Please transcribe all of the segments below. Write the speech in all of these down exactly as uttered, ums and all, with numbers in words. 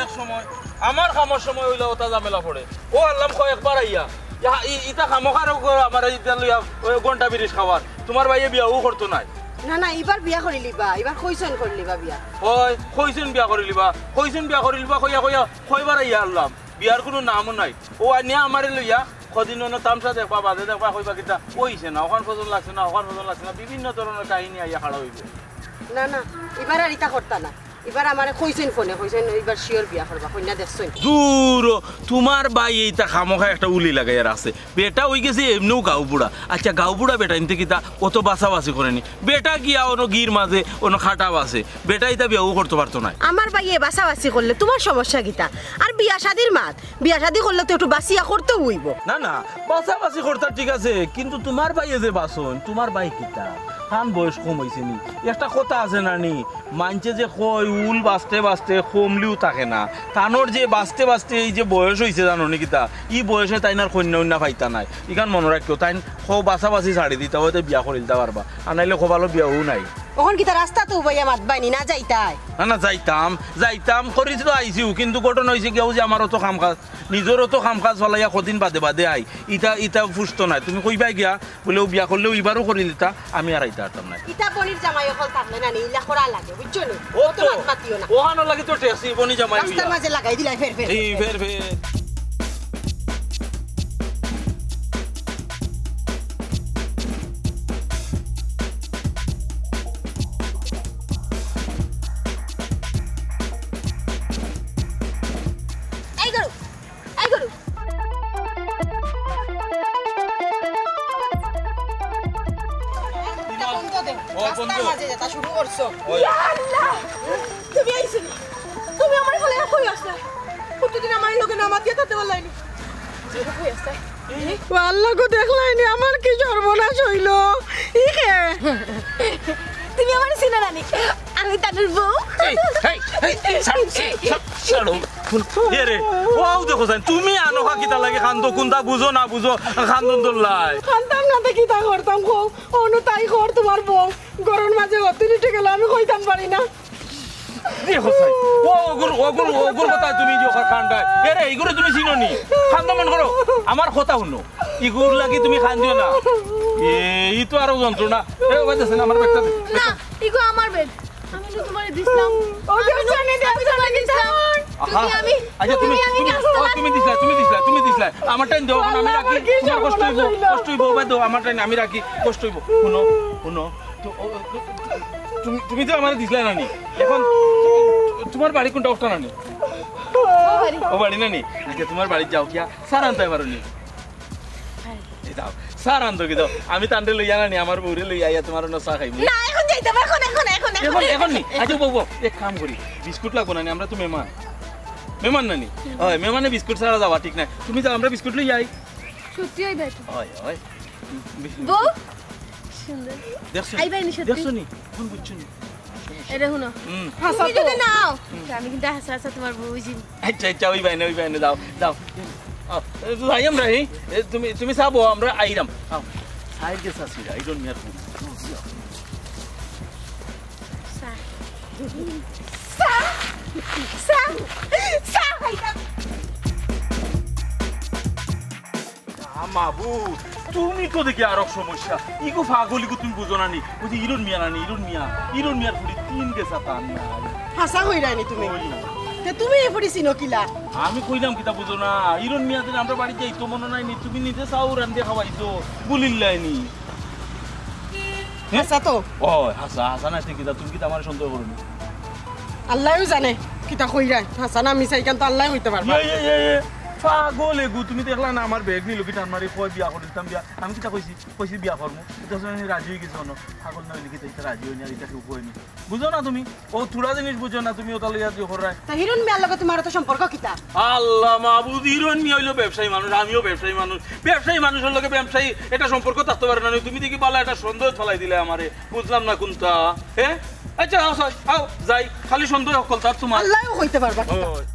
এক সময় আমার কামর সময় অইলা অতা ঝামেলা পড়ে। ও আল্লাম কয় একবার আইয়া। ইয়া, ই-, ইতা খামোখার উপর আমার ইতা লইয়া ওই ঘন্টা বিরিশ খাওয়ার। তুমার ভাইয়ে বিয়াও করতো নায়। না, না, ইবার বিয়া করিলিবা, ইবার কইছইন করিলিবা বিয়া। অয়, কইছইন বিয়া করিলিবা, কইছইন বিয়া করিলিবা, কইয়া কইয়া কয়বার আইয়া আল্লাম। বিয়ার কুনু নামও নাই। ও আনিয়া আমারে লইয়া কদিন অনো তামশা দেখবা, বাদে দেখবা, কইবা কিতা, অইছে না, অখান পছন্দ লাগছে না, অখান পছন্দ লাগছে না, বিভিন্ন ধরনর কাহিনী আইয়া খাড়া অইবো। না, না, ইবার আর ইতা করতা না। ইবার আমারে কইছইন ফোনে, কইছইন ইবার sure বিয়া করবা, কইন্যা দেখছইন। দূর, তুমার ভাইয়ে ইতা খামোখা একটা উলি লাগাইয়া রাখছে। বেটা অইগেছে এমনেউ গাঁও বুড়া। আচ্ছা, গাঁও বুড়া বেটাইন্তে কিতা অত বাছাবাছি করেনি? বেটা গিয়া অনো গির মাঝে অনো খাটা বাছে। বেটা ইতা বিয়াও করতো পারতো নায়। আমার ভাইয়ে বাছাবাছি করলে তুমার সমস্যা কিতা? আর বিয়া শাদির মাত, বিয়া শাদি করলে তো একটু বাছিয়া করতেউ অইবো। না, না, বাছাবাছি করতা ঠিক আছে, কিন্তু তুমার ভাইয়ে যে বাছইন, তুমার ভাই কিতা? তান বয়স কম অইছে নি? একটা কথা আছে না নি, মাইনষে যে কয়, উল বাছতে বাছতে কমলিও থাকে না। তানর যে বাছতে বাছতে এই যে বয়স অইছে, জানো নি কিতা? ই বয়সে তাইন আর কইন্যা-উইন্যা পাইতা নায়। ইখান মনো রাখিও, তাইন কও বাছাবাছি ছাড়ি দিতা, অইতে বিয়া করিলতা পারবা। আর নাইলে কপালো বিয়াও নাই। অখন কিতা রাস্তাত উবাইয়া মাতবায়নি, না যাইতায়? না, না, যাইতাম, যাইতাম, করি তো আইছিউ, কিন্তু ঘটনা অইছে গিয়া অউ যে আমার অত কাম-কাজ, নিজর অত কাম-কাজ ফালাইয়া কদিন বাদে বাদে আই, ইতা, ইতা ফুসতো নায়। তুমি কইবায় গিয়া, বুলে, "অউ বিয়া করলেউ ইবারও করিলিতা, আমি আর আইতা পারতাম নায়।" ইতা বইনর জামাই অকল থাকলে না নি, ইলা করা লাগে, বুঝছো নি? ও অত তো, মাত মাতিও না। অখানর লাগি তো ঠেকছি, বইনর জামাই অইয়া। রাস্তার মাঝে লাগাই দিলাই, ফের, ফের, এই, ফের, ফের। এই গরু, এই গরু। ও, বন্ধ। রাস্তার মাঝে যেতা শুরু করছো। ওই। ইয়া আল্লাহ! তুমি আইছো নি? তুমি আমারে ফালাইয়া কই আছলায়? কতদিন আমার লগে না মাতিয়া থাকতে পারলায় নি? কই আছলায়? ও আল্লাহ গো, দেখলায় নি আমার কি সর্বনাশ অইলো। ইহে। তুমি আমারে চিনো না নি? আমি তানুর বউ। এই, এই, এই, ছাড়ো, ছাড়ো, ছাড়ো। এ রে, অউ দেখো চাইন, তুমি আনকা কিতার লাগি কান্দো, কুনতা বুঝো না বুঝো, কান্দন ধরলায়। কান্দতাম না তে কিতা করতাম কও? অনু তাই কর তুমার বউ। ঘরর মাঝে অতদিন উঠি গেল, আমি কইতাম পারি না। দেখো চাইন, ও অগুর, অগুর, অগুর কথা তুমি যে অখান কান্দায়। এ রে, ইগুরে তুমি চিনো নি? কান্দা বন্ধ করো, আমার কথা হুনো। ইগুর লাগি তুমি কান্দিও না। এ, ই তো আরো যন্ত্রণা। এ, ওই দেখো না, আমার ব্যাগটা দে। না, ইগু আমার ব্যাগ। আমি তো তুমারে দিছলাম। ও, আমি তো, আমি তো, আমি তো তুমারে দিছলাম। আহা। তুমি, আমি, আচ্ছা, তুমি, তুমি, আমি তুমি, ও, তুমি দিছলায়, তুমি দিছলায়, তুমি দিছলায়। আমারটা দেও, অখন আমি রাখি, তুমার কষ্ট অইবো, কষ্ট অইবো, বাদ দেও, আমারটা আমি রাখি, কষ্ট অইবো। হুনো, হুনো, তো, ও, ও, তুমি, তুমি তো আমারে দিছলায় না নি। অখন তুমার বাড়ি কুনটা, অটা না নি? ও বাড়ি। ও বাড়ি না নি? আচ্ছা, তুমার বাড়িত যাও, কিয়া চা রানতায় পারো নি? এই দাও, চা রান্ধো কি দাও। আমি তানরে লইয়া না নি, আমার বউরে লইয়া আইয়া তুমার অনো চা খাইমু। না, অখন যাইতাম, অখন, অখন, অখন, অখন। অখন, অখন নি? আচ্ছা, বউ, বউ, এক কাম করি, বিস্কুট লাগবো না নি, আমরা তো মেহমান। মেহমান না নি? অয়, মেহমানে বিস্কুট ছাড়া যাওয়া ঠিক নায়। তুমি যাও, আমরা বিস্কুট লইয়া আই। সত্যি অইবো তো? অয়, অয়। বউ? সুন্দর। দেখছো নি? আইবায় নি সত্যি? দেখছো নি? অখন বুঝছো নি? এরে হুনো। হুম। তুমি যদি নাও, হুম। আমি কিন্তু হাছা হাছা তুমার বউ অইযিমু। আচ্ছা, আচ্ছা, অইবায় নে, অইবায় নে, যাও, যাও। আও, যাই আমরা, এই, এ, তুমি, তুমি চা বও, আমরা আইরাম। আও। সাইড গেছে আসি, আইডন মিয়ার বউ। চা। চা। চা। চা খাইতাম। আ, মাবুদ, তুমি তো দেখি আরক সমস্যা। ইগু পাগল, ইগু তুমি বুঝো না নি? অউ যে ইরন মিয়া না নি, ইরন মিয়া, ইরন মিয়ার ফুড়ি তিন গেছা তার না। হাছা কইরায় নি তুমি? কই। তে তুমি ই ফুড়ি চিনো কিলা? আমি কইলাম কিতা বুঝো না? ইরন মিয়া দিন আমরার বাড়িত যাইতো মনো নাই নি? তুমি নিজে চাও রান্ধিয়া খাওয়াইছো, বুলিল্লায় নি। হে? হাছা তো? ও, হাছা, হাছা নায় তে কিতা? তুমি কিতা আমারে সন্দেহ করো নি? আল্লায়উ জানে কিতা কইরায়। হাছা না মিছা ইখান তো আল্লায় কইতা পারবা। ইয়ে, ইয়ে, ইয়ে, ইয়ে। পাগল এগু, তুমি দেখলা না আমার ব্যাগ নিলো কি টান মারি, কয় বিয়া করিতাম বিয়া। আমি কিতা কইছি? কইছি বিয়া করমু। ইতা হুনি রাজি অইগেছে অনো। পাগল না অইলে কিতা ইতা রাজি অয় না, ইতা কেউ কয় নি। বুঝো না তুমি? অউ থুড়া জিনিস বুঝো না তুমি, অতা লইয়া যে কররায়। তা হিরন মিয়ার লগে তুমার অত সম্পর্ক কিতা? আল্লাহ মাবুদ, হিরন মিয়া অইলো ব্যবসায়ী মানুষ, আমিও ব্যবসায়ী মানুষ। ব্যবসায়ী মানুষর লগে ব্যবসায়ী একটা সম্পর্ক থাকতো পারে না নি? তুমি দেখি বালা একটা সন্দেহ ফালাই দিলায় আমারে, বুঝলাম না কুনটা। হে? আচ্ছা, আও, আও, আও, যাই। খালি সন্দেহ অকল তার তুমার। আল্লায়উ কইতা পারবা কিতা? ওই।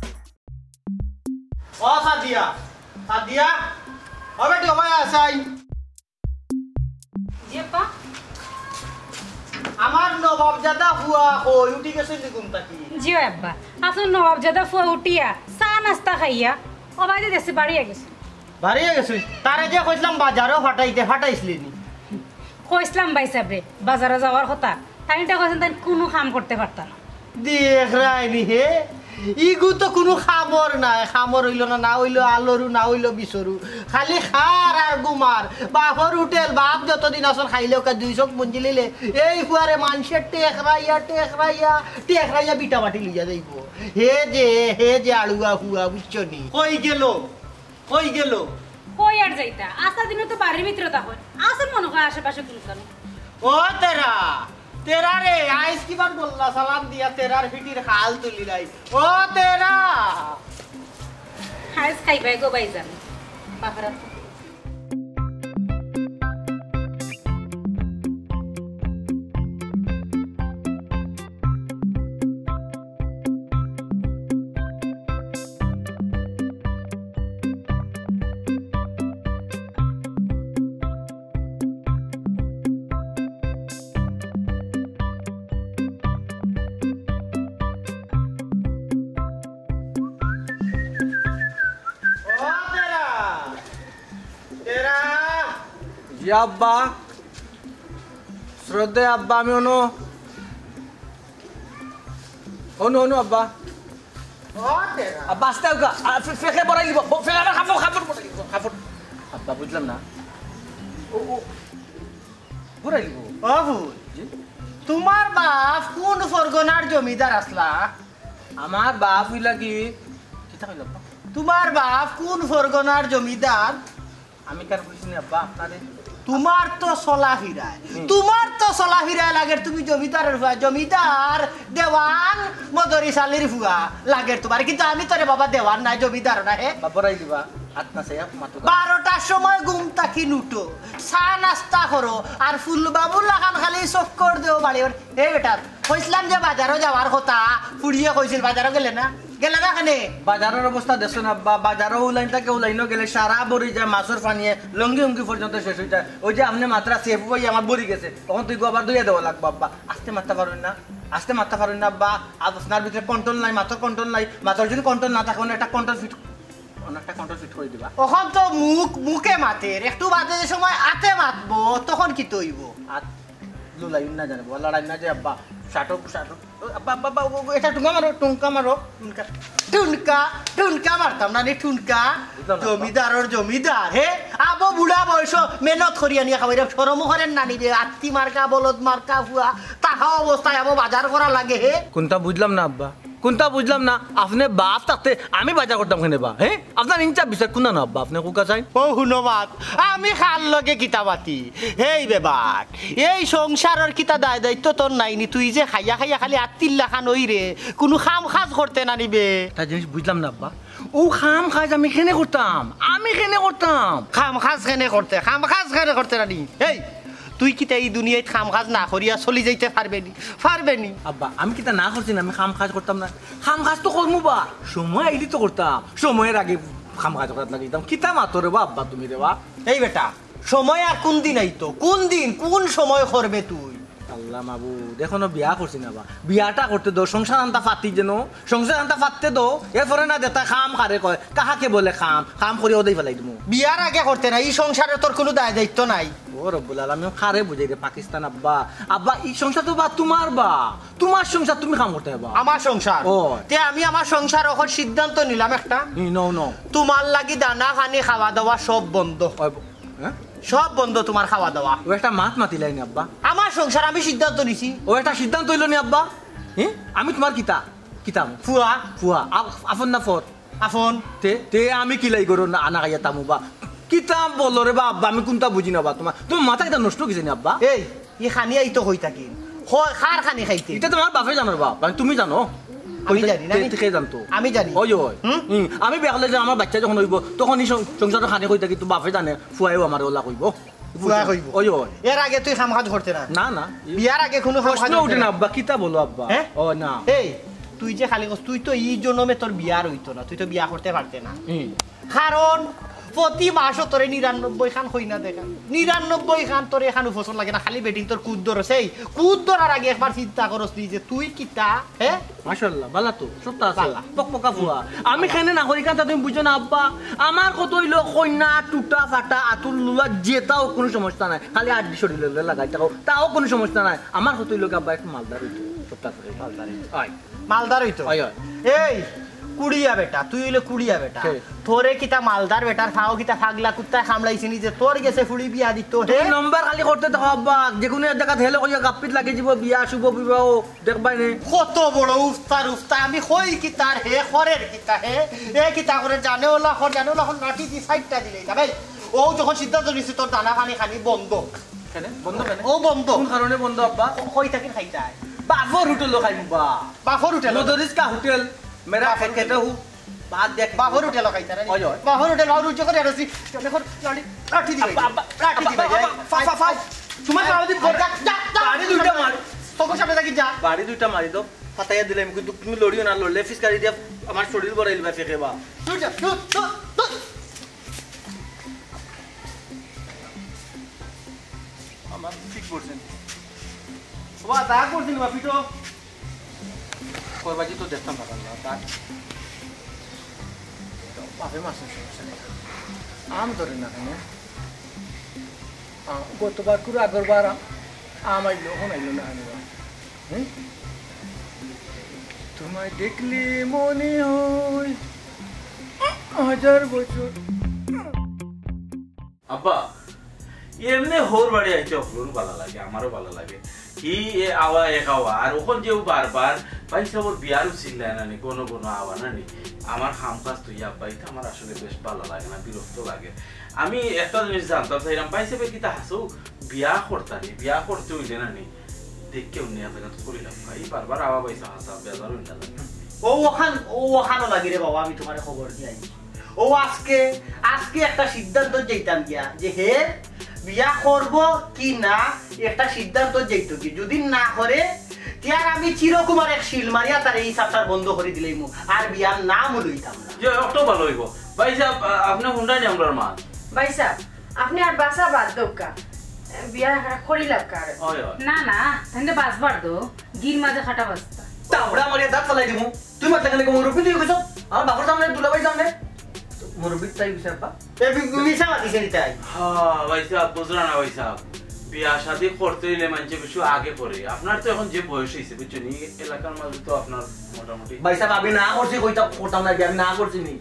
ও সাদিয়া, সাদিয়া, ও বেটি, ও ভাই আছাই। জি আব্বা। আমার নবাবজাদা ফুয়া কই, উঠি গেছইন নি ঘুম থাকি? জি অয় আব্বা, আপনার নবাবজাদা ফুয়া উঠিয়া চা নাস্তা খাইয়া অবায়দি দেশে বাড়িয়া গেছইন। বাড়িয়া গেছইন? তারে যে কইছলাম বাজারো ফাটাইতে, ফাটাইছলে নি? কইছলাম ভাইসাবরে বাজারো যাওয়ার কথা, তাইন ইটা কইছইন তাইন কুনু কাম করতে পারতা না। দেখরায়নি হে, ইগু তো কুনু কামর নায়, কামর অইলো না, না অইলো আলরু, না অইলো বিচরু, খালি খার আর ঘুমার। বাপর হোটেল, বাপ যতদিন আছইন খাইলে অউকা দুই চউখ মুঞ্জিলিলে, এই ফুয়ারে মানষে টেকরাইয়া, টেকরাইয়া, টেকরাইয়া ভিটা মাটি লইয়া যাইবো। হে যে, হে যে আড়ুয়া ফুয়া, বুঝছো নি? কই গেল? কই গেল? কই আর যাইতা? আস্তা দিনও তো বাড়ির ভিতরে থাকইন। আছইন মনো কয় আশেপাশে কুনখানো। ও তেরা, তেরা রে, আইজ কিবার বললা সালাম দিয়া তেরার ফিটির খাল তুলিলাই। ও তেরা। আইজ খাইবায় গো ভাইজান। বাপরা। ও তেরা, তেরা। জি আব্বা। শ্রদ্ধেয় আব্বা, আমি অনু, অনু, অনু আব্বা। ও তেরা। আব্বা, আস্তে উকা। আ, ফে-, ফেকে বড়াই দিব। ব-, ফেকে আবার কাপড়, কাপড় বড়াই দিব, কাপড়। আব্বা, বুঝলাম না। ও, ও, বড়াই দিব। ও ফুল, জি? তোমার বাপ কোন ফরগনার জমিদার আছলা? আমার বাপ অইলা কি, কিতা কইলা আব্বা? তোমার বাপ কোন ফরগনার জমিদার? আমি কার কইছি নি আব্বা আপনারে? তোমার তো চলাফিরায়, হুম। তোমার তো চলাফিরায় লাগের তুমি জমিদারর ফুয়া, জমিদার দেওয়ান মদরিছ আলীর ফুয়া লাগের তোমার, কিন্তু আমি তো রে বাবা দেওয়ান নায়, জমিদারও নায় হে। বাবা বড়াই দিবা, আত না চাইয়া মাতো। বারোটার সময় ঘুম থাকি নুঠো, চা নাস্তা করো, আর ফুলবাবুর লাখান খালি চক্কর দেও বাড়ি বাড়ি। এই বেটার কইছলাম যে বাজারো যাওয়ার কথা, ফুড়িয়ে কইছিল, বাজারো গেলে না? গেলে না কেনে? বাজারর অবস্থা দেখছো না আব্বা, বাজারো ও লাইন থাকি ও লাইনো গেলে সারা ভরি যায় মাছর পানিয়ে, লুঙ্গি উঙ্গি পর্যন্ত শেষ অই যায়। ওই যে আপনে মাত্রা সেফ ভাই আমার ভরি গেছে, অখন তুই গো আবার ধুইয়া দেওয়া লাগবো আব্বা। আস্তে মাততা পারইন না, আস্তে মাততা পারইন না আব্বা। আপনার ভিতরে কন্ট্রোল নাই, মাতর কন্ট্রোল নাই। মাতর যদি কন্ট্রোল না থাকে, অনো একটা কন্ট্রোল ফিট, অনো একটা কন্ট্রোল ফিট করি দিবা। অখন তো মুখ, মুখে মাতের, একটু বাদে যে সময় আতে মাতবো, তখন কিতা অইবো? আত লুলাইন না জানে, বাবা, লড়াই না যে আব্বা, শাটক, শাটক। ও, আব্বা, আব্বা, আব্বা, ও, ও, এটা টুনকা মারো, টুনকা মারো। টুনকা, টুনকা, টুনকা মারতাম না নি, টুনকা। বুঝলাম না, আব্বা। জমিদারর জমিদার, হে? আবো বুড়া বয়স, মেহনত করি আনিয়া খাওয়াইরাম, শরমও করের না নি রে, আত্তি মার্কা, বলদ মার্কা, ফুয়া, তাহা অবস্থায় আবো বাজার করা লাগে, হে? কুনটা বুঝলাম না, আব্বা। কুনটা বুঝলাম না, আপনে বাপ থাকতে আমি বাজার করতাম কেনে বা, হে? আপনার ইনসাফ বিচার কুনটা না আব্বা, আপনে কুকা চাই? ও হুনো বাপ, আমি কার লগে কিতা মাতি? হেই বেবাট, এই সংসারর কিতা দায় দায়িত্ব তোর নাই নি? তুই যে খাইয়া খাইয়া খালি আত্তির লাখান অইরে, কুনু কাম কাজ করতে না নি বে? একটা জিনিস বুঝলাম না আব্বা, ও কাম কাজ আমি কেনে করতাম? আমি কেনে করতাম? কাম কাজ কেনে করতে, কাম কাজ কেনে করতে না নি? এই, তুই কিতা ই দুনিয়াত কাম কাজ না করিয়া চলি যাইতে পারবে নি? পারবে নি? আব্বা, আমি কিতা না করছি না, আমি কাম কাজ করতাম না? কাম কাজ তো করমু বা, সময় আইলে তো করতাম, সময়ের আগে কাম কাজ করাত লাগি দিতাম। কিতা মাতো রে বা আব্বা তুমি রে বা? এই বেটা, সময় আর কুন দিন আইতো? কুন দিন, কুন সময় করবে তুই? আল্লাহ মাবুদ, এখনো বিয়া করছি না বা, বিয়াটা করতে দো, সংসার আনতা ফাতি যেন, সংসার আনতা ফাততে দো, এরপরে না দেতা কাম কারে কয়, কাহাকে বলে কাম, কাম করিয়া ওদেই ফেলাই দিমু। বিয়ার আগে করতে না, ই সংসারে তোর কুনু দায় দায়িত্ব নাই। ও রব্বুল আলামিন, কারে বুঝাই রে পাকিস্তান আব্বা, আব্বা ই সংসার তো বা তোমার বা, তোমার সংসার তুমি কাম করতে বা। আমার সংসার? ও। তে আমি আমার সংসার অখন সিদ্ধান্ত নিলাম একটা। হুম, নও, নও। তোমার লাগি দানা পানি খাওয়া দাওয়া সব বন্ধ। ওই ব-, হ্যাঁ? সব বন্ধ তোমার খাওয়া দাওয়া। ও একটা মাত মাতিলাই নি আব্বা। আমার সংসার আমি সিদ্ধান্ত নিছি। ও একটা সিদ্ধান্ত অইলো নি আব্বা? হ্যাঁ? আমি তোমার কিতা? কিতা আমি? ফুয়া। ফুয়া। আ-, আপন না পর? আপন। তে, তে আমি কিলাই করো না, আনা খাইয়া তামু বা। কিতা বলো রে বা আব্বা, আমি কুনটা বুঝি না বা তোমার। তোমার মাথা কিতা নষ্ট অই গেছে নি আব্বা? এই, ই খানি আইতো কই থাকি? ক-, কার খানি খাইতে? ইটা তোমার বাপে জানো রে বা, মানে তুমি জানো। আমি জানি না, তে, আমি তে কে জানতো? আমি জানি। ওই, ওই। হুম? হুম, আমি বিয়া করলে যে আমার বাচ্চা যখন অইবো, তখন ই সং-, সংসারর খানি কই থাকি তো বাপে জানে, ফুয়াইও আমারে ওলা কইবো। ফুয়া কইবো। ওই, ওই। এর আগে তুই কাম কাজ করতে না? না, না। বিয়ার আগে কুনু কাম কাজ প্রশ্ন করতে উঠে না, না? আব্বা, কিতা বলো, আব্বা? হ্যাঁ? ও, না। এই, তুই যে খালি কস, তুই তো ই জনমে তোর বিয়া অইতো না, তুই তো বিয়া করতে পারতে না। হুম। কারণ প্রতি মাসও তোরে নিরানব্বই খান কইন্যা দেখার, নিরানব্বই খান তোরে এখান পছন্দ লাগে না, খালি বেটিন তোর কুদ ধরস। এই কুদ ধরার আগে একবার চিন্তা করস নি যে তুই কিতা, হে? মাশাআল্লাহ, বালা তো, সবটা আছে। বালা। পকপকা ফুয়া। আমি কেনে না করি, কারণ তুমি বুঝো না আব্বা, আমার কথা অইলো কইন্যা টুটা ফাটা আতুর লুলা যেটাও কোনো সমস্যা নাই, খালি আড্ডি শরীরে লাগাই থাকো, তাও কোনো সমস্যা নাই। আমার কথা অইলো কি আব্বা, একটু মালদার অইতো, সবটা আছে, মালদার অইতো। হয়। মালদার অইতো? হয়, হয়। এই, কুড়িয়া বেটা, তুই অইলে কুড়িয়া বেটা। কে? তোরে কিতা মালদার বেটার ফাও কিতা ফাগলা কুত্তায় কামড়াইছে নি যে তোর গেছে ফুড়ি বিয়া দিতো, হে? তুমি নম্বর খালি করতে থাকো আব্বা, যে কোনো এক জাগাত হেলো কইয়া গাপ্পিত লাগি দিব, বিয়া শুভ বিবাহ, দেখবাই নে। কত বড় উস্তার উস্তা, আমি কই কিতা হে, করের কিতা হে, এ কিতা করে জানে ওলা কর, জানে ওলা কর, লাঠি দি সাইডটা দিলে যাবে। ও যখন সিদ্ধান্ত নিছে তোর দানা পানি খানি বন্ধ। কেনে? বন্ধ কেনে? ও বন্ধ। কোন কারণে বন্ধ আব্বা? ও কই থাকি খাইতায়? বাফর হোটেলো খাইমু বা। বাফর হোটেলো? মদরিস কা হোটেল, মেরা বাফর খেতে হু, ভাত দেখ। বাফর হোটেলো খাইতায় না? ওই, ওই। বাফর হোটেল, বাফর হোটেল করে আসি। কেনে কর লাঠি, লাঠি দিবে। আব্বা, আব্বা, লাঠি আব্বা, দিবে। আব্বা, আব্বা, ফাও, ফাও, ফাও। তোমার বাড়ি দুইটা মারি। তোকে সামনে থাকি যা। বাড়ি দুইটা মারি দাও। ফাটাইয়া দিলে আমি কিন্তু তুমি লড়িও না, লড়লে ফিসকারি দিয়া আমার শরীর বড়াইলবা ফেকেবা। দূর যা, দূর, দূর, দূর। আমার ঠিক করছেন। বাবা, দাগ করছেন বা পিঠো। কয় বাজি তো দেখতাম না, না, দাগ। বাপে মাসে সমস্যা নেই। আম ধরে না কেনে? আ, গতবার করে আগরবার আম, আম আইলো, এখন আইলো না কেনে বা? হুম? তোমায় দেখলে মনে হয় হাজার বছর। আব্বা, এমনে হউর বাড়ি আইতে অকলুর ভালা লাগে, আমারও ভালা লাগে। কি এ আওয়া এক আওয়া, আর অখন যে ও বারবার ভাই সাবর বিয়ার উছিল্লায় না নি, কোনো কোনো আওয়া না নি, আমার কাম কাজ তো ইয়া আব্বা, ইতা আমার আসলে বেশ ভালা লাগে না, বিরক্ত লাগে। আমি একটা জিনিস জানতাম চাইরাম, ভাই সাবে কিতা হাছাউ বিয়া করতা নি, বিয়া করতে অইলে না নি, দেখে অন্য এক জাগাত করিলাম। ভাই বারবার আওয়া ভাই সাব হাছা, বেজার অইন না জানি। ও অখান, ও অখানও লাগি রে বাবা, আমি তোমারে খবর দিয়া আইছি। ও আজকে, আজকে একটা সিদ্ধান্ত যাইতাম গিয়া যে হে বিয়া করব কি না, একটা সিদ্ধান্ত যাইতো কি। যদি না করে, তে আর আমি চিরকুমার এক সিল মারিয়া তার এই হিসাবটা বন্ধ করি দিলাইমু, আর বিয়ার নামও লইতাম না। ইয়ে, অকটাউ ভালা অইবো। ভাই সাব, আ-, আপনে হুনরা নি আমরার মাত? ভাই সাব, আপনে আর বাসা বাদ দেউক্কা, বিয়া করিলাউক্কা। অয়, অয়। না, না, তাইলে বাসবার দো, গির মাঝে খাটা বাসতা। তাবড়া মারিয়া দাঁত ফালাই দিমু। তুই মাতলে কেনে, মুরব্বি তুই কইছস? আমার বাপর সামনে, দুলাভাইর সামনে। মুরব্বি তাই কইছে আব্বা। এ বি-, মিছা মাতিছে নি তাই? হ্যাঁ, ভাই সাব, বুঝরা না ভাই সাব। বিয়া শাদি করতে অইলে মানষে কিছু আগে করে। আপনার তো এখন যে বয়স অইছে, বুঝছইন নি? এলাকার মাঝে তো আপনার মোটামুটি ভাই সাব, আমি না করছি, কইতাম, করতাম না, আমি না করছি নি।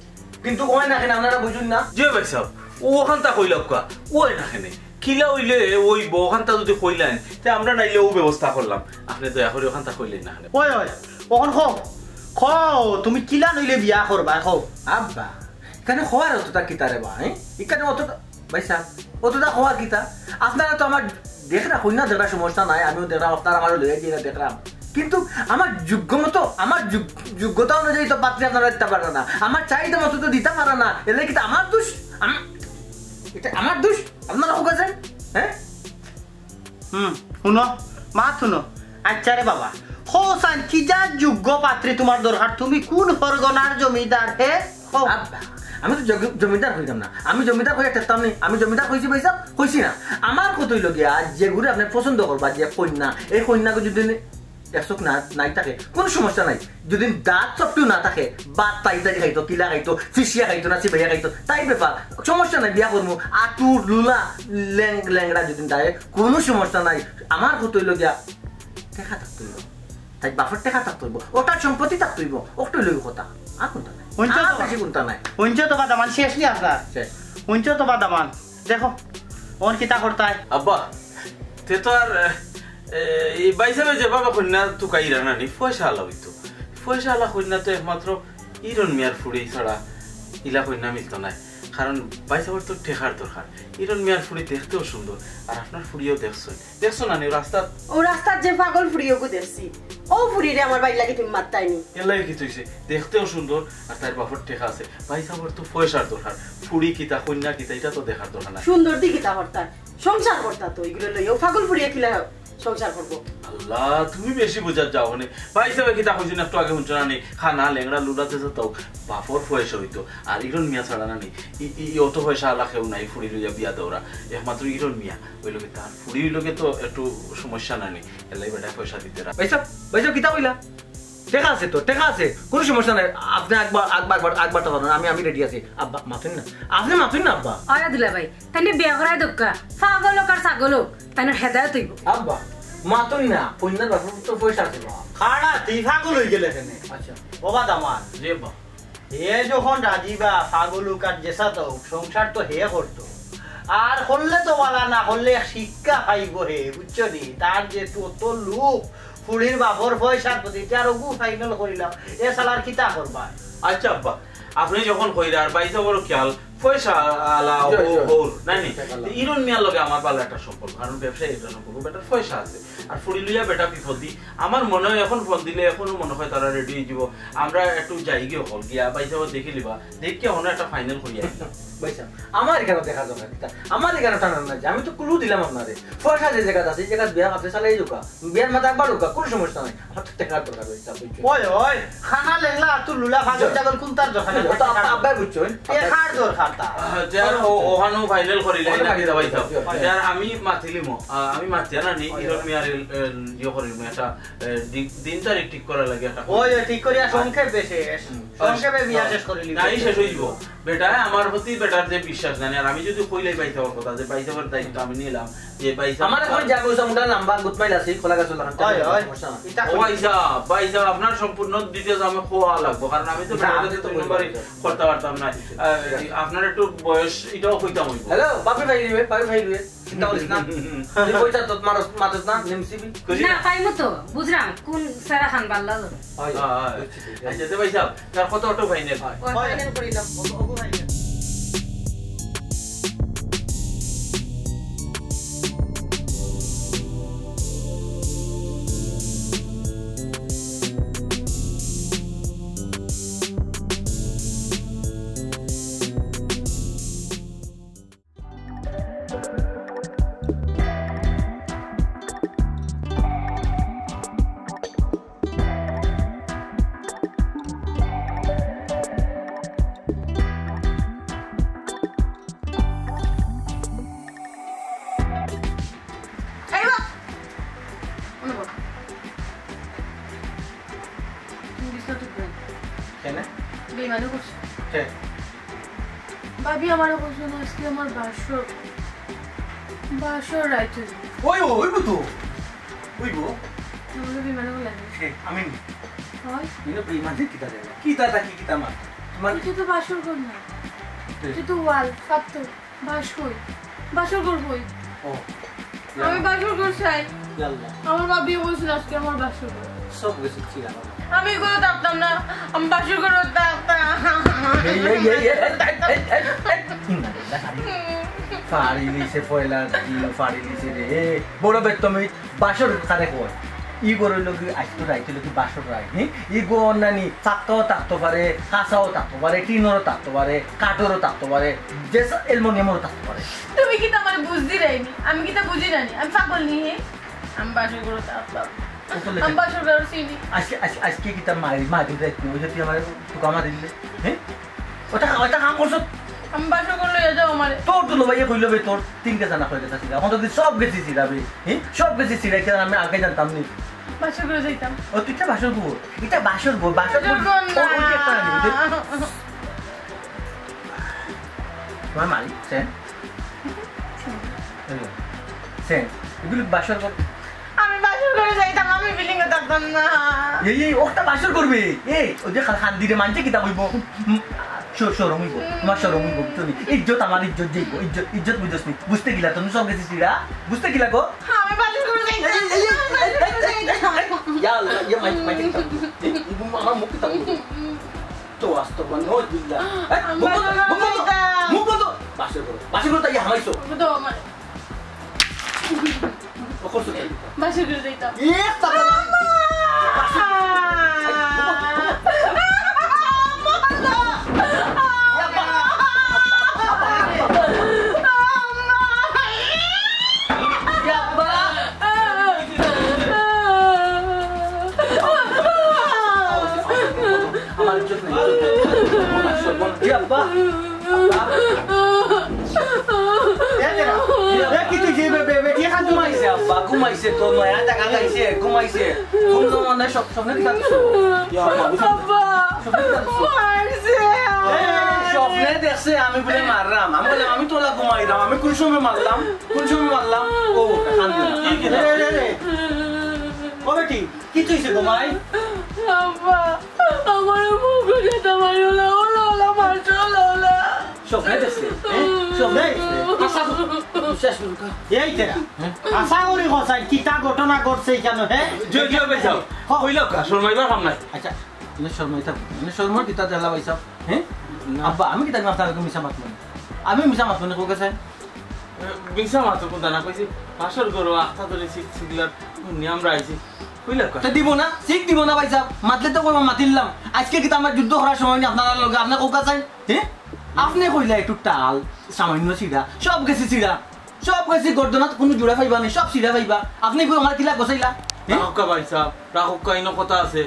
কিন্তু অয় না কেনে, আপনারা বুঝইন না। জি ভাই সাব, ও অখানতা কইলাউক্কা, অয় না কেনে। কিলা অইলে অইবো, অখানতা যদি কইলাইন, তে আমরা নাইলে অউ ব্যবস্থা করলাম। আপনে দয়া করি অখানতা কইলাইন না কেনে। ওই, ওই, অখন কও, কও, তুমি কিলা নইলে বিয়া করবা, কও। আব্বা, ইখানে কওয়ার অতটা কিতা রে বা, হ্যাঁ? ইখানে অতটা, ভাই সাব, অতটা কওয়ার কিতা? আপনারা তো আমার দেখরা, কইন্যা দেখরা, সমস্যা নাই, আমিও দেখরাম, আপনারা আমারে লইয়া গিয়া দেখরাম। কিন্তু আমার যোগ্য মতো, আমার যোগ-, যোগ্যতা অনুযায়ী তো পাত্রী আপনারা দিতা পাররা না, আমার চাহিদা মতো তো দিতা পাররা না, এর লাগি কিতা আমার দোষ? আম-, ইটা আমার দোষ? আপনারা কউক্কা চাইন, হ্যাঁ? হুম, হুনো, মাত হুনো। আইচ্ছা রে বাবা, কও চাইন, কি যার যোগ্য পাত্রী তোমার দরকার? তুমি কোন পরগনার জমিদার, হে? কও। আব্বা, আমি তো জগ-, জমিদার কইতাম না। আমি জমিদার কইয়া ঠেকতাম নি। আমি জমিদার কইছি ভাই সাব? কইছি না। আমার কথা অইলো গিয়া, যেগুরে আপনে পছন্দ করবা, যে কইন্যা, এই কইন্যাগু যদি নি-, এক চউখ না, নাই থাকে, কুনু সমস্যা নাই। যদি দাঁত চকটু না থাকে, ভাত তাই তাই খাইতো, কিলা খাইতো, ফিসিয়া খাইতো না চিবাইয়া খাইতো, তাইর ব্যাপার, সমস্যা নাই, বিয়া করমু। আতুর, লুলা, ল্যাং-, ল্যাংড়া যদি থাকে, কুনু সমস্যা নাই। আমার কথা অইলো গিয়া, টেকা থাকতে অইবো। তাইর বাপর টেকা থাকতে অইবো, অটার সম্পত্তি থাকতে অইবো, অকটাউ অইলো কথা। আর কুনতা নাই। হুনছো আর তো? বেশি কুনতা নাই। হুনছো তো বা দামান, শেষ নি আপনার? শেষ। হুনছো তো বা দামান? দেখো, অখন কিতা করতায়? আব্বা, তে তো আর, এ, এ, এই ভাই সাবে যেভাবে কইন্যা তুকাইরা না নি, পয়সাআলা অইতো। পয়সাআলা কইন্যা তো একমাত্র ইরন মিয়ার ফুড়ি ছাড়া ইলা কইন্যা মিলতো নায়। কারণ ভাই সাবর তো টেকার দরকার। ইরন মিয়ার ফুড়ি দেখতেও সুন্দর, আর আপনার ফুড়িও দেখছইন। দেখছো না নি রাস্তাত? অউ রাস্তাত যে পাগল ফুড়ি অগু দেখছি, অউ ফুড়িরে আমার ভাইর লাগি তুমি মাততায় নি। এর লাগি কিতা অইছে? দেখতেও সুন্দর, আর তাইর বাপর টেকা আছে। ভাই সাবর তো পয়সার দরকার, ফুড়ি কিতা, কইন্যা কিতা, ইটা তো দেখার দরকার না। সুন্দর দি কিতা করতা, সংসার করতা তো, ইগুরে লইয়া অউ পাগল ফুড়িয়ে কিলা সংসার করবো। আল্লাহ, তুমি বেশি বুঝার যাও নে। ভাইসাবে কিতা কইছইন একটু আগে হুনছো না নি? খানা, লেংড়া, লুলা, যেছা তো বাপর পয়সা অইতো। আর ইরন মিয়া ছাড়া না নি, ই, ই, ই অত পয়সা আলা কেউ নাই, ফুড়ি লইয়া বিয়া দেওরা। একমাত্র ইরন মিয়া, অইলো কি তার ফুড়ি অইলো কি তো একটু সমস্যা না নি। এলাই বেটা পয়সা দিতে রা- ভাইসাব, ভাইসাব, কিতা কইলা? টেকা আছে তো, টেকা আছে, কুনু সমস্যা নাই। আপনে আকবার, আকবার, আকবার, আকবার তো পারইন, আমি, আমি রেডি আছি। আব্বা, মাতইন না, আপনে মাতইন না আব্বা। অয় দুলাভাই, তাইলে বিয়া করাই দেউক্কা, পাগল অউক আর ছাগল অউক, তাইলে হেদায়েত অইবো। আব্বা, মাতইন না, কইন্যার বাপর তো পয়সা আছে বা। খাড়া, তুই পাগল অইগেলে কেনে? আচ্ছা। ও বা দামান। জি আব্বা। হে যখন রাজি বা পাগল অউক আর যেছা তো অউক, সংসার তো হে করতো। আর করলে তো বালা, না করলে এক শিক্ষা পাইবো হে, বুঝছো নি? তার যে অত লোভ, ফুড়ির বাপর পয়সার প্রতি, ইটা আর অগু ফাইনাল করিলাম। এ শালার কিতা করবা? আচ্ছা আব্বা, আপনে যখন কইরা আর ভাইসাবর খিয়াল পয়সা আলা জি, জি। হউর, নায় নি? পয়সা আলা। ইরন মিয়ার লগে আমার ভালা একটা সম্পর্ক, কারণ ব্যবসায়ী একটা সম্পর্ক, বেটার পয়সা আছে। আর ফুড়ি লইয়া বেটা বিপদি, আমার মনে অয় এখন ফোন দিলে এখনো মনে অয় তারা রেডি অইযিবো। আমরা একটু যাইগি হকল গিয়া, ভাইসাবরে দেখিলিবা, দেখিয়া অনো একটা ফাইনাল করিয়া আইতাম। ভাইসাব, আমার ইখানো দেখার দরকার কিতা? আমার ইখানো টানার নাই যে, আমি তো কুলু দিলাম আপনারে। পয়সা যে জাগাত আছে, ই জাগাত বিয়া আপনে চালাই যাউক্কা। বিয়ার মাঝে একবার অউক্কা, কুনু সমস্যা নাই। আমার তো টেকার দরকার অইছে, বুঝছো? ওই, ওই, খানা লেংড়া, তুই লুলা ফাগল ছাগল কুনটার দরকার? ওটা আব্বা-, আব্বাই বুঝছো, ওই? টেকার দরকার তা। আহ, যার ও-, অখানো ফাইনাল করিলাই না, কিতা ভাইসাব? জি, জি। যার আমি মাতিলিমু, আহ, আমি মাতিয়া না নি, ইরন মিয়ার, এ, ইয়ে করিলিমু, একটা, এ, দি-, দিন তারিখ ঠিক করা লাগে একটা। ওই, ওই, ঠিক করিয়া সংক্ষেপে শেষ। হুম। সংক্ষেপে বিয়া শেষ করিলিমু। নাই, শেষ অইযিবো। বেটা, আমার প্রতি বেটার যে বিশ্বাস জানে, আর আমি যদি কইলাই ভাইসাবর কথা, যে ভাইসাবর দায়িত্ব আমি নিলাম, যে ভাইসাব আমার এখন যা কইছাম, ওটা নাম্বার গুড মাইল আছে, খোলা গেছে লাগান। ওই, ওই। সমস্যা নাই। ইটা ও কই? ভাইসাব, ভাইসাব, আপনার সম্পূর্ণ ডিটেইলস আমি কওয়া লাগবো, কারণ আমি তো না, বেটার আমি কাছে তো দুই নম্বরি কইতাম। করতে পারতাম না। আহ, আপনার একটু বয়স, ইটাও কইতাম অইবো। হ্যালো, বাপে ভাই দিবে, বাপে ভাই দিবে। চিন্তা করিস না। তুই কইছস তো মারস, মাতস না, নিমসিবি। কইছি না, না। পাইমু তো, বুঝলাম, কোন সেরা খান বাল্লা ধরে। হয়, হয়, হয়। বুঝছি, ঠিক আছে। আচ্ছা, তো ভাইসাব, তার কত অটো ফাইনাল? হয়। ওই ফাইনাল করিলাম। ওগু, ওগু ফাইনাল। এই বাপ! অনুভব। তুমি বিছনা ঠিক করো। কেনে? বেইমানি করছো। কে? ভাবি আমারে কইছে না, আজকে আমার বাসর, বাসর রাইত অইবো। ওই, ওই, অইবো তো। অইবো। তুমি তো বেইমানি করলে না। কে? আমি নি। হয়? তুমি তো বেইমানি কিতা দেয় না? কিতা তা কি কিতা মা? তোমার এটা তো বাসর ঘর না। কে? এটা তো ওয়াল, পাত্তর। বাস কই? বাসর ঘর কই? ও। আমি বাসর ঘর চাই। ইয়াল্লা। আমার ভাবিয়ে কইছিল আজকে আমার বাসর ঘর। সব কিছু ছিল আমার। আমি এগুলো থাকতাম না। আমি বাসর ঘর থাকতাম। এই, এই, এই, এই, এই, এই, এই, এই, এই, ইন্না লিল্লাহ। ফাড়ি লিছে পয়লা দিন, ফাড়ি লিছে রে। বড় বেত্তমি, বাসর কারে কয়? ই ঘর অইলো কি, আইজ তো রাইত অইলো কি বাসর রাইত, হি? ই ঘর নানি, ফাক্কাও থাকতো পারে, কাঁচাও থাকতো পারে, টিনরও থাকতো পারে, কাঠরও থাকতো পারে, যেসা অ্যালুমিনিয়ামরও থাকতো পারে। তুমি কিতা আমারে বুঝ দিরায়নি? আমি কিতা বুঝি না নি? আমি পাগল নি, হে? আমি বাসর ঘর থাকতাম। ও তো লেখা। আমি বাসর ঘর চিনি। আজকে, আজকে, আজকে কিতা মারি, মারি রাইত নি, ওই যে তুই আমারে তুকা মারি দিলে, হে? ওটা, ওটা কাম করছো? আমি বাসর ঘর লইয়া যাও আমারে। তোর তো লবাইয়ে কইলো বে, তোর তিন কেজি না কয় কেজি ছিল। এখন তো সব গেছি ছিড়া বে। হি? সব গেছি ছিড়া, এটা আমি আগে জানতাম নি। বাসর ঘর যাইতাম। ও, তুই ইটা বাসর ঘর। ইটা বাসর ঘর, বাসর ঘর। বাসর ঘর না। ও, ওই যে একটা আনি, ওই যে তোমার মারি, সেন। এই যে, সেন। এগুলো বাসর ঘর। আমি বাসর ঘর যাইতাম, আমি বিল্ডিং এ থাকতাম না। এই, এই, ওটা বাসর করবে। এই, ওই যে খা-, খান্দিরে মানছে কিতা কইবো? উম, শ-, শরম অইবো, তোমার শরম অইবো, বুঝছো নি? ইজ্জত আমার ইজ্জত যাইবো, ইজ্জত, ইজ্জত বুঝছস নি? বুঝতে গিলা তো, সব গেছি ছিড়া, বুঝতে গিলা গো? আমি বাসর ঘর যাইতাম। এই, এই, এই, এই, এই, এই, এই, এই, ইয়া আল্লাহ, ইয়া মাইক, মাইক, এই, এই, আমার মুখ কিতা বলবো? তো আস্ত বন্ধ, নজবিল্লাহ। এই, মুখ বন্ধ, মুখ বন্ধ, মুখ বন্ধ। বাসর ঘর, বাসর ঘর তাই হামাইছো। তো আমার ও করছো কেন? বাসর ঘর যাইতাম। এ, তারপর আম্মা! এ, কিতা অইছে? বে-, বে-, বেটি কান্দে। ঘুমাইছে আব্বা, ঘুমাইছে তো, নয়া জাগা আইছে, ঘুমাইছে। ঘুম তো মানে সব, স্বপ্নে কিতা দেখছো? ইয়া আব্বা, বুঝলাম। আব্বা, স্বপ্নে কিতা দেখছো? মারছে। এ, স্বপ্নে দেখছে আমি বুলে মারলাম। আমি বুলে, আমি তোলা ঘুমাইলাম, আমি কুন সময় মারলাম? কুন সময় মারলাম? ও, কান্দে না। এ, এ, এ, এ। ও বেটি, কিতা অইছে ঘুমাই? আব্বা, আমারে মুখো যেতা মারি ওলা, ওলা, ওলা মারছে, ওলা, ওলা। স্বপ্নে দেখছে, হ্যাঁ? স্বপ্নে দেখছে। আশা করি, শেষ করুক। এই তেরা, আশা করি কছাইন, কিতা ঘটনা ঘটছে ইখানো, হ্যাঁ? জি, জি, ভাই সাহেব। হ। কইলাও কা, শরমাইবার কাম নাই। আচ্ছা, ইনো শরমাইতাম, ইনো শরমর কিতা জ্বালা ভাই সাহেব, হ্যাঁ? না। আব্বা, আমি কিতা আপনারে মিছা মাতমু নি? আমি মিছা মাতমু নি, কউক্কা চাইন? মিছা মাতো কুনতা না, কইছি, বাসর ঘরো আখতা ধরি সিক-, সিকলার, হুনি আমরা আইছি। কইলাও কা। তে দিবো না, সিক দিবো না ভাই সাহেব। মাতলে তো কইবা মাতিলাম। আইজকে কিতা আমার যুদ্ধ করার সময় নি আপনারার লগে, আপনে কউক্কা চাইন? হ্যাঁ? আপনে কইলা একটু টাল, সামান্য ছিড়া, সব গেছে ছিড়া। সব গেছে গর্দনাত কুনু জুড়া পাইবা নি, সব ছিড়া পাইবা। আপনে কই আমার কিলা গছাইলা? হ্যাঁ? রাখউক্কা ভাই সাহেব, রাখউক্কা, ইনো কথা আছে।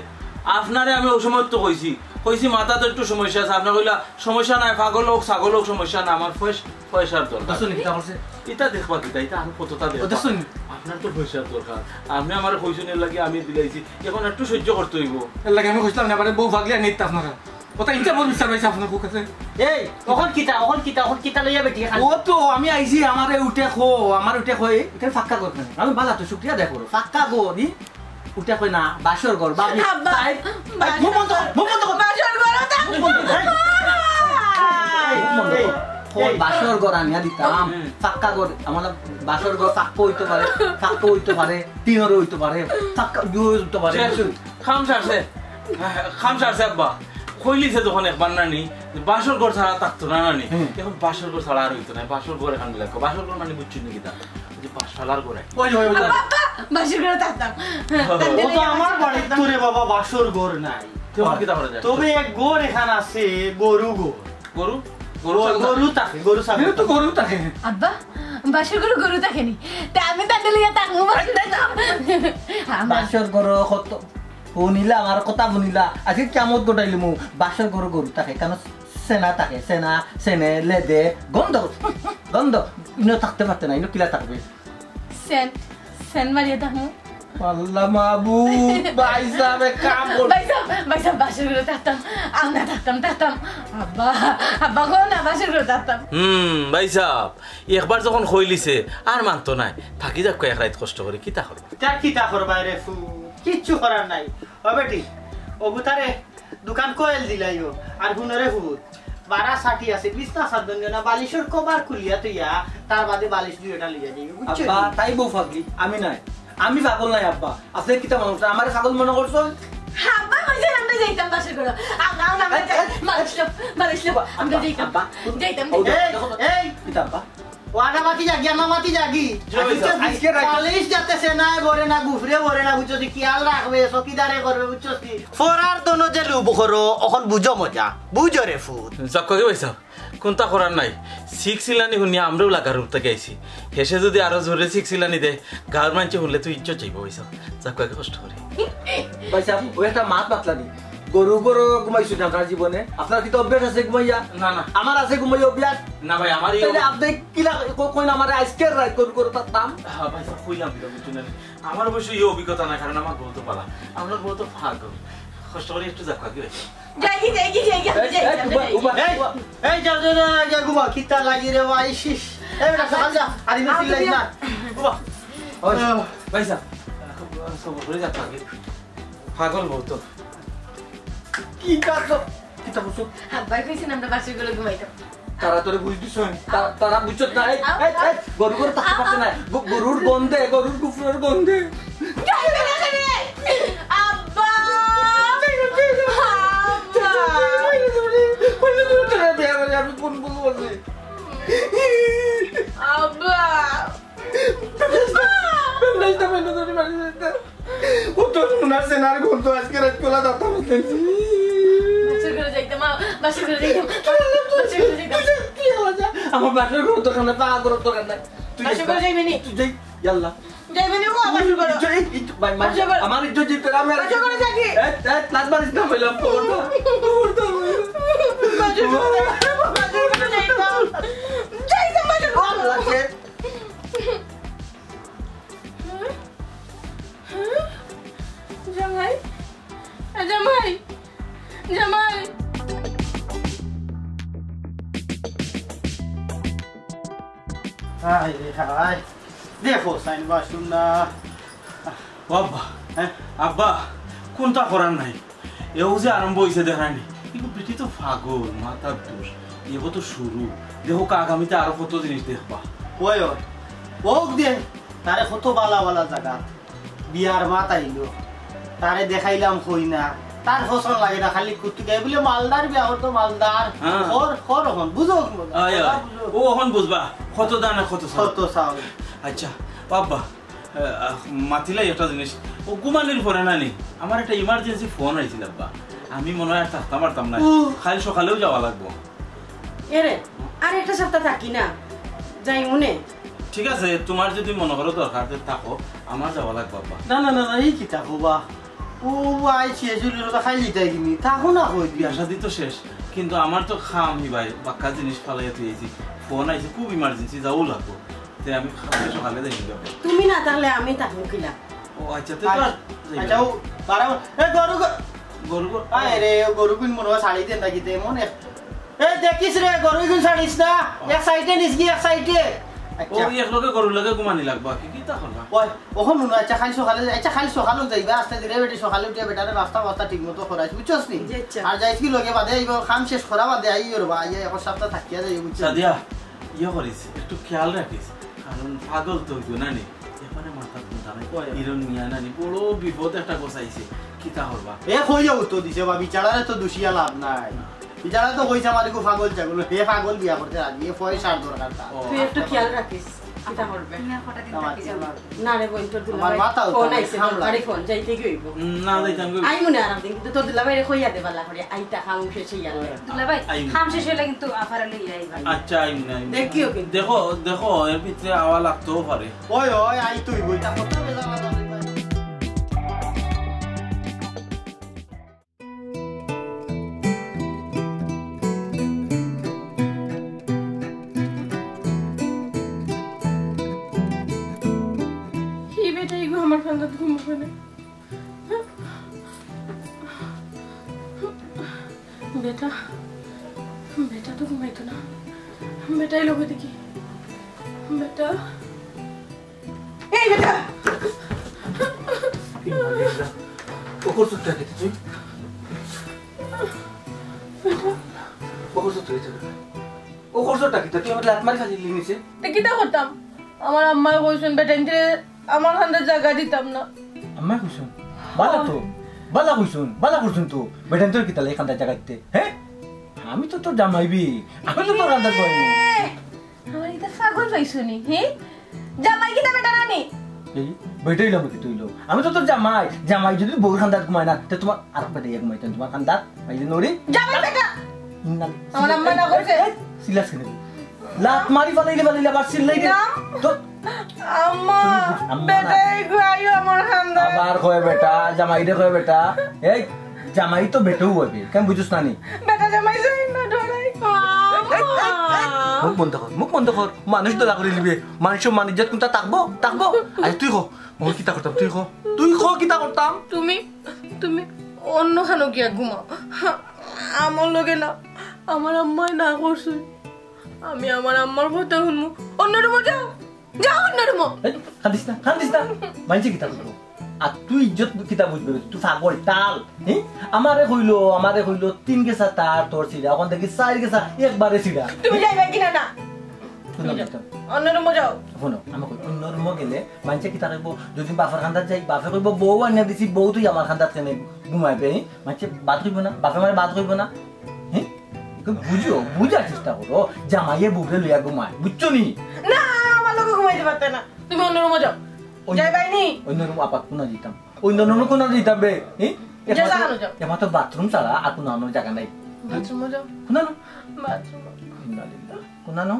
আপনারে আমি অউ সময় তো কইছি, কইছি মাথাত একটু সমস্যা আছে। আপনে কইলা, "সমস্যা নাই, পাগল অউক, ছাগল অউক, সমস্যা নাই, আমার পয়স-, পয়সার দরকার।" দেখছো নি কিতা করছে? ইতা দেখবা কিতা, ইতা আমি কতটা দেখবা। দেখছো নি? আপনার তো পয়সার দরকার, আপনে আমারে কইছইন, এর লাগি আমি দিলাইছি, এখন একটু সহ্য করতে অইবো। এর লাগি আমি কইছিলাম না, এবারে বউ পাগলি আনি দিতা আপনারা। ওটা ইনতে বড় বিচার পাইছে আপনার বউর কাছে। এই, অখন কিতা, অখন কিতা, অখন কিতা লইয়া বেটি খালি? ও তো আমি আইছি, আমারে উঠে কো, আমার উঠে কই, ইটা পাক্কা ঘর না। আমি বালা তো শুক্রিয়া আদায় করো। পাক্কা ঘর, নি? উঠে কই না, বাসর ঘর, বাবি। আব্বা, তাই, তাই, বাসর মুখ বন্ধ কর, মুখ বন্ধ কর। বাসর ঘর ওটা। মুখ বন্ধ কর। এই, এই, এই, এই। কই, বাসর ঘর আনিয়া দিতাম। হুম। পাক্কা ঘর, আমার বাসর ঘর পাক্কা অইতো পারে, পাক্কা অইতো পারে, টিনর অইতো পারে, পাক্কা দুই অইতো পারে। শেষ। খাম সারছে। খাম সারছে আব্বা। কইলিছে যখন একবার নানি, বাসর ঘর ছাড়া থাকতো না নানি। হুম। এখন বাসর ঘর ছাড়া আর অইতো না। বাসর ঘর এখন লাগবো। বাসর ঘর মানে বুঝছো নি কিতা? ওই যে বাসর ঘর আর কি। ওই, ওই, ওই। আব্বা, আব্বা, বাসর ঘরে থাকতাম। ও তো আমার বাড়িত তো রে বাবা বাসর ঘর নাই। তে এখন কিতা করা যায়? তবে এক ঘর এখান আছে, গরু ঘর। গরু? গরু গরু, ছাগল? গরু থাকে, গরু ছাগল এখানে তো থাকে। গরু থাকে। আব্বা, বাসর ঘরো গরু থাকে নি? তে আমি তারে লইয়া থাকমু বাসর ঘরো। আমার বাসর ঘরো কত হুনিলা, আমার কথা হুনিলা। আজকে কিয়ামত ঘটাইলিমু। বাসর ঘরো গরু থাকে, কারণ সেনা থাকে, সেনা, সেনে, লেদে, গন্ধ, গন্ধ। ইনো থাকতে পারতে না, ইনো কিলা থাকবে? সেন্ট, সেন্ট মারিয়া থাকমু। আল্লাহ মাবুদ, ভাই সাহেব, এক কাম করুন। ভাই সাহেব, ভাই সাহেব, বাসর ঘরো থাকতাম, আমরা থাকতাম, থাকতাম। আব্বা, আব্বা, কও না, বাসর ঘরো থাকতাম। হুম, ভাই সাহেব, একবার যখন কইলিছে, আর মানতো নায়। থাকি যাউক্কা এক রাইত কষ্ট করি, কিতা করবা? তা কিতা করবায় রে ফুত? কিচ্ছু করার নাই। ও বেটি, অগু তারে দুখান কয়েল দিলাইও, আর হুনো রে ফুত, বারা ছাটি আছে, বিছনা চাদর নিও না, বালিশর কভার খুলিয়া থইয়া, তার বাদে বালিশ দুইটা লইয়া যাইও, বুঝছো আব্বা, নি? তাই বউ পাগলি, আমি নায়। আমি পাগল নায় আব্বা। আপনে কিতা মনো করছইন? আমারে পাগল মনো করছইন? আব্বা কইছইন আমরা যাইতাম বাসর ঘরো। আমরা, আমরা এই, যাই-, এই, বালিশ লো, বালিশ লো, আমরা আব্বা, যাইতাম। আব্বা। যাইতাম, ও, যাইতাম। এই, এই। কিতা আব্বা? ও আনা মাতি যাগি, আনা মাতি যাগি। জি, ভাই সাহেব। আজকে রাইত বালিশ যাতে সেনায় ভরে না, গুফরে ভরে না, বুঝছো নি? খেয়াল রাখবে, চকিদারে করবে, বুঝছো নি? ফরার দনো যে লুব করো, অখন বুঝো মজা। বুঝো রে ফুত। যাউক্কা গি ভাই সাহেব, কুন্তা করার নাই। সিক সিলানি হুনিয়া আমরাও লাগার রূপ থাকি আইছি। হেষে যুদি আরো জোরে সিক সিলানি দেয়, গাউর মানষে হুনলে তো ইজ্জত যাইবো ভাই সাহেব। যাউক্কা গি কষ্ট করি। ভাই সাহেব, অউ একটা মাত মাতলা নি। গরু ঘরো ঘুমাইছো নি আপনারা জীবনে? আপনার কিতা অভ্যাস আছে ঘুমাইয়া? না, না। আমার আছে ঘুমাইয়া অভ্যাস? না ভাই, আমার এই তাইলে অভ্যাস আপনে কিলা ক-, কইন আমারে আইজকের রাইত গরু ঘরো থাকতাম? হ্যাঁ ভাই সাহেব, কইলাম, কইলাম, বুঝছো না? আমার অবশ্য এই অভিজ্ঞতা নাই, কারণ আমার বউ তো বালা। আপনার বউ তো পাগল। কষ্ট করি একটু যাউক্কা গি ভাই। যাইগি, যাইগি, যাইগি, আমি এই, যাই, এই, আমি উবা, যাই। উবা, এই, উবা। এই, যাও, যাও, যাও, যাও, ঘুমা, কিতা লাগি রে ভাই, শিশ। এই, বেটা, সকাল যা, আর ইনো আমি চিল্লাইস না। ঘুমা। ওই, ভাই সাহেব, সবর করি যাউক্কা গি। পাগল বউ তো। কিতা তো, কিতা বলছো? আব্বায় কইছইন আমরা বাসর ঘরো ঘুমাইতাম। তারা তোরে বুঝ দিছইন? তা-, তারা বুঝছত না? এই, এই, এই, গরু ঘরো থাকতে পারতে না। গ-, গরুর গন্ধে, গরুর গুফরের গন্ধে। আব্বা! আব্বা! আমি কোন ভুল করছি? আব্বা! ও তো নুনার সেনার গন্ধ আজকে রাইত কলা দাঁতা বলতেছি। বাসর ঘরো যাইতাম, আ, বাসর ঘরো যাইতাম। বাসর ঘরো যাইতাম। তুই যা, তুই যা, যা। আমার বাসর ঘরো দরকার নাই, পাগল ঘরো দরকার নাই। তুই বাসর ঘরো যাইবে নি? তুই যাই, ইয়াল্লা। যাইবে নি গো, বাসর ঘরো। এই, এই, ভাই, ভাই, বাসর ঘরো। আমার ইজ্জত জিতে আমি আর বাসর ঘরো যাবি? এই, এই, লাত মারিস না, কইলাম, খবরদার। খবরদার। বাসর ঘরো যাইতাম। জামাই, জামাই। হায় রে হায়। দেখো, সাইন বাসুন না। ও আব্বা, হ্যাঁ? আব্বা, কুনতা করার নাই। এও যে আরম্ভ অইছে দেখায়নি। কিন্তু বেটি তো পাগল, মাথার দোষ। এগো তো শুরু। দেখো, আগামীতে আরো কত জিনিস দেখবা। ওই, ওই। ওক দে, তারে কত বালা বালা জাগা। বিয়ার মাত আইলো। তারে দেখাইলাম কই না। তার পছন্দ লাগে না, খালি কুত্তু গাই বলে মালদার বিয়া করতো মালদার। হ্যাঁ। খর, খর অখন, বুঝো? আয়, আয়। বুঝো। ও অখন বুঝবা, কত দানে কত চাউল। কত চাউল। আচ্ছা, ও আব্বা, আহ, মাতিলাই একটা জিনিস। ও ঘুমানির পরে না নি, আমার একটা ইমার্জেন্সি ফোন আইছিল আব্বা। আমি মনে হয় আর থাকতাম পারতাম না। ও। কাইল সকালেউ যাওয়া লাগবো। এরে, আর একটা সপ্তাহ থাকি না, যাই মনে। ঠিক আছে, তুমার যদি মনে করো দরকার, তে থাকো, আমার যাওয়া লাগবো আব্বা। না, না, না, না, ই কিতা কও বা? ও আইছি, এই জন্য তো খাইলি তাই কিনি, থাকো না কই? বিয়া শাদি তো শেষ, কিন্তু আমার তো খাম হি ভাই, বাক্কা জিনিস ফালাইয়া তুই আইছি, ফোন আইছে, খুব ইমার্জেন্সি, যাওয়া লাগবো। তে আমি কালকে সকালে যাই নিবা। তুমি না থাকলে আমি থাকমু কিলা? ও আচ্ছা, তে তো আর আচ্ছা, যাইবা আচ্ছা, না। ও বারো, এ গরু গ-, গরু গ-, আয় রে, ও গরু গুন মনে হয় ছাড়ি দেন নাকি তে মনে। এ দেখিস রে, গরু গুন ছাড়িস না। ও। এক সাইডে নিস গি, এক সাইডে। ও, আচ্ছা। এক লগে গরুর লগে ঘুমানি লাগবো, কি, কিতা করবা? ওই, অখন মনে হয়, আচ্ছা, কাইল সকালে, আচ্ছা, কাইল সকালেউ যাইবা, আস্তে ধীরে বেটি সকালে উঠিয়া বেটারে রাস্তা বাস্তা ঠিক মতো করাইস, বুঝছস নি? জি, আচ্ছা। আর যাইস কি লগে বাদে আইবো, কাম শেষ করা বাদে আইও রে বা, আইয়া এক সপ্তাহ থাকিয়া যাইও, বুঝছস? সাদিয়া, ইয়ে করিস, একটু খেয়াল রাখিস, কারণ পাগল তো অইবো না নি, এখানে মাথা ঘুমটা নাই। ওই। হিরন মিয়া না নি, বড় বিপদ একটা গোছাইছে, কিতা করবা? এ কইয়া উত্তর দিছে বা, বিচারারে তো দুষিয়া লাভ নাই। বিচারা তো কইছে আমার একটু পাগল ছাগল, হে পাগল বিয়া করতে রাজি, এ পয়সার দরকার তার। ও। তুই একটু খেয়াল রাখিস, কিতা করবে? তুমি আর কটা দিন আমার থাকি যাও। না রে বোন, তোর আমার দুলাভাই মাথাও ফোন তো আইছে, সামলা। দরকারি ফোন, যাইতে কি অইবো? উম, না, যাইতাম কি? আইমু নে আরাম দিন, কিন্তু তোর দুলাভাইরে কইয়া দে বালা করি, আইতা কাম শেষ অইয়া। দুলাভাই, আইমু। কাম শেষ অইলে কিন্তু আফারে লইয়া আইবা। আচ্ছা, আইমু নে, আইমু নে। দেখিও কিন্তু। দেখো, দেখো, এর ভিতরে আওয়া লাগতেও পারে। ওই, ওই, আইতে অইবো, ইটা কত বেলা বাজার অইবো? হি বেটা, ইগু আমার কান্দাত ঘুমো কেনে? বেটা, বেটা তো ঘুমাইতো না। বেটাই লগে দেখি। বেটা। এই বেটা! ও করছো কিতা তুই? ও করছো তুই? ও করছো কিতা? তুই আমারে লাত মারি ফালাইলি নিচে। তে কিতা করতাম? আমার আম্মায় কইছইন, বেটাইন্তরে আমার কান্দাত জাগা দিতাম না। আম্মায় কইছইন? বালা তো, বালা কইছইন, বালা করছইন তো। বেটাইন্তরে কিতা লাগি কান্দাত জাগা দিতে? হে? আমি তো তোর জামাই বে, আমি তো তোর কান্দাত ঘুমাইমু। এ, আমার ইতা পাগল পাইছো নি, হে? জামাই কিতা বেটা না নি? এই, বেটাইলাম কিতা অইলো? আমি তো তোর জামাই, জামাই যদি বউর কান্দাত ঘুমায় না, তে তুমার আর বেটাইয়া ঘুমাইতো তুমার কান্দাত, মাইলে নড়ি। জামাই বেটা। ইন্না আমার আম্মা না করছে। এই, চিল্লাস কেনে? লাত মারি ফালাইলে ফালাইলে আবার চিল্লাই দে। না। তো আম্মা, তুমি বুঝ-, আম্মা না। বেটাই ঘুমাইও আমার কান্দাত। আবার কয় বেটা, জামাইরে কয় বেটা। এই, জামাই তো বেটাউ অইবে, কেনে বুঝছস না নি? বেটা জামাই যাই না ডরাই। মুখ বন্ধ কর, মুখ বন্ধ কর, মানুষ দলা করি লিবে, মানুষর মান ইজ্জত কুনটা থাকবো, থাকবো? আরে তুই ক, অখন কিতা করতাম, তুই ক, তুই ক কিতা করতাম? তুমি, তুমি অন্য খানো গিয়া ঘুমাও, আমার লগে না, আমার আম্মায় না করছইন, আমি আমার আম্মার কথা হুনমু। অন্য রুমো যাও। যাও অন্য রুমো। এই, কান্দিস না, কান্দিস না। মাইনষে কিতা কইবো? আর তুই ইজ্জত কিতা বুঝবে? তুই পাগল, টাল। হি? আমারে কইলো, আমারে কইলো, তিন গেছা তার, তোর ছিড়া। অখন দেখি চাইর গেছা, একবারে ছিড়া। তুমি যাইবা কিনা না? হুনো, তুমি যাও। অন্য রুমো যাও। হুনো, আমি কই, অন্য রুমো গেলে মাইনষে কিতা কইবো? যদি বাপর কান্দাত যাই, বাপে কইবো, "বউ আনিয়া দিছি, বউ তুই আমার কান্দাত কেনে ঘুমাইবে?" হি? মাইনষে বাদ কইবো না, বাপে আমারে বাদ কইবো না। হি? একটু বুঝো, বুঝার চেষ্টা করো। জামাইয়ে বউরে লইয়া ঘুমায়, বুঝছো নি? না, আমার লগে ঘুমাইতে পারতে না। তুমি অন্য রুমো যাও। অন্য যাইবাই নি? অন্য রুম আপাত কোনা দিতাম। অন্য রুম কোনা দিতাম বে? হি? যা, একমাত্র, যা, যা। একমাত্র বাথরুম ছাড়া আর কোনো আমার জায়গা নাই। বাথরুমো যাও। কোনা না? বাথরুমো। ইন্না লিল্লাহ। কোনা না?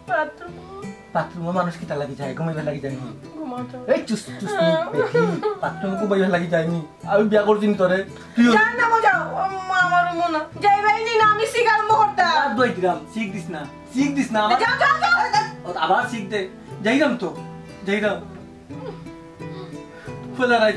বাথরুমো। বাথরুমো মানুষ কিতা লাগি যায়? ঘুমাইবার লাগি যায় নি? ঘুমাও যাও। এই চুস, চুস নি, বেটি। বাথরুমো ঘুমাইবার লাগি যায় নি? আমি বিয়া করছি নি তোরে? তুই যা না মজা। ও মা, আমার মনে না। যাইবাই নি না, আমি সিক আরম্ভ করতাম। আর দই দিলাম, সিক দিস না। সিক দিস না আমার। যাও, যাও, যাও। ও, আবার সিক দে। যাইরাম তো। যাইরাম। খোলা রাখ।